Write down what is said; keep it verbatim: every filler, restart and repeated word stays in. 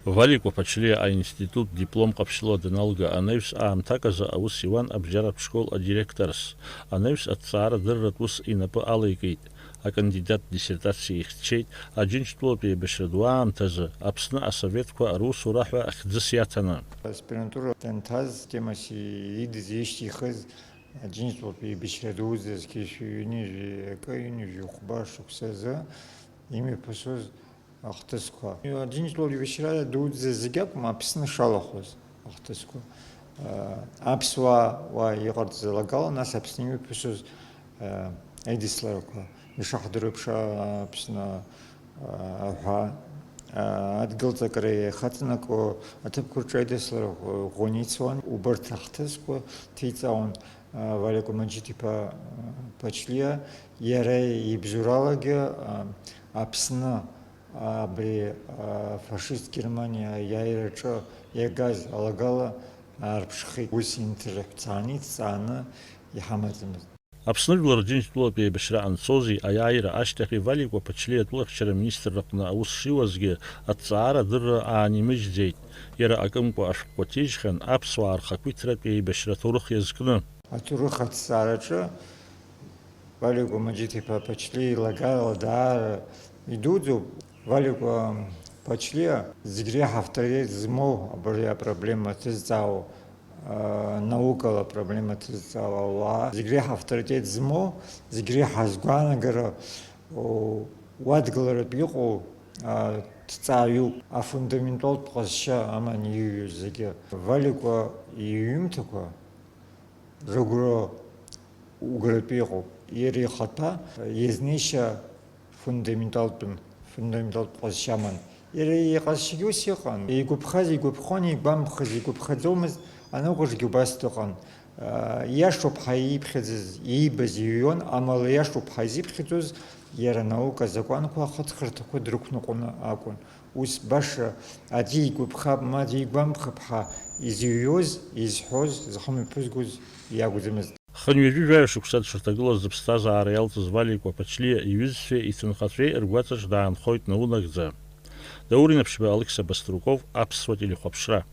Валикәа Ԥачлиа аинститут диплом ҟаԥшьыла даналга, анаҩс аамҭак азы аус иуан абжьаратә школ адиректорс. Анаҩс аҭҵаарадырратә ус инапы алеикит. Акандидат диссертациа ихьчеит Аџьынџьтәылатә еибашьра ду аамҭазы Аԥсны асоветқәа русура ҳәа хьӡыс иаҭаны. Аспирантура данҭаз, темас идыз ишьҭихыз Аџьынџьтәылатә еибашьра дуӡӡа зқьи шәи ҩынҩажәи акы, ҩынҩажәи хәба шықәсазы имҩаԥысуаз ахҭысқәа. Аџьынџьтәылатә еибашьра дуӡӡа зегь акәым, Аԥсны шалахәыз ахҭысқәа. Аԥсуаа уа иҟарҵаз алагала, нас Аԥсны имҩаԥысуаз, а, аидысларақәа ишаҳдыруа еиԥш, а, Аԥсны, а, аҳәаа, а, адгылҵакра иахаҵанакуа аҭыԥқәа рҿы аидысларақәа ӷәӷәаны ицуан. Убарҭ ахҭысқәа ҭиҵаауан, а, Валиа Кәамаџьиҭ-иԥа, а, Ԥачлиа. Иара ибзуралагьы, а, Аԥсны абри, а, фашист Германиа аиааираҿы иагаз алагала аарԥшхеит. Ус инҭырҳәцааны, иҭҵааны иҳамаӡамызт. Аԥсны жәлар Џьынџьтәылатә еибашьра анцози аиааира ашьҭахьи Валикәа Ԥачлиа атәылахьчара аминистрраҟны аус шиуазгьы, аҭҵаарадырра аанимыжьӡеит. Иара акымкәа ашәҟәқәа ҭижьхьан, аԥсуаа рхақәиҭратә еибашьра аҭоурых иазкны. Аҭоурых аҭҵаараҿы Валикәа Маџьиҭ-иԥа Ԥачлиа илагала даара идуӡӡоуп. Валикәа Ԥачлиа зегь реиҳа авторитет змоу абри апроблема ҭызҵаау, а, наукала апроблема ҭызҵаау ауаа, зегь реиҳа авторитет змоу, зегь реиҳа згәаанагара, о, уадгыларатә иҟоу, а, ҭҵааҩуп. Афундаменталтә ҟазшьа аман иҩыз зегьы. Валикәа иҩымҭақәа рыгәра угратәы иҟоуп. Иара ихаҭа иазнеишьа фундаменталтәын, фундаменталтә ҟазшьа аман. Иара иҟазшьагьы ус иҟан. Игәаԥхаз игәаԥхон, игәамԥхаз игәаԥхаӡомызт, аныҟәжагьы убас дыҟан. Иашоуп ҳәа ииԥхьаӡаз, иибаз иҩуан, амала иашоуп ҳәа изиԥхьаӡоз иара анаука азакәанқәа ахыҵхырҭақәа дрықәныҟәаны акәын. Ус баша аӡәы игәаԥхап, ма аӡәы игәамԥхап ҳәа изыҩуаз, изҳәоз, зхымҩаԥызгоз иакәӡамызт. Хынҩажәи жәаҩа шықәса дшырҭагылаз зыԥсҭазаара иалҵыз Валикәа Ԥачлиа иҩызцәеи иҭынхацәеи ргәаҵаҿ даанхоит наунагӡа. Даур Инаԥшьба, Алықьса Баструков, Аԥсуа телехәаԥшра.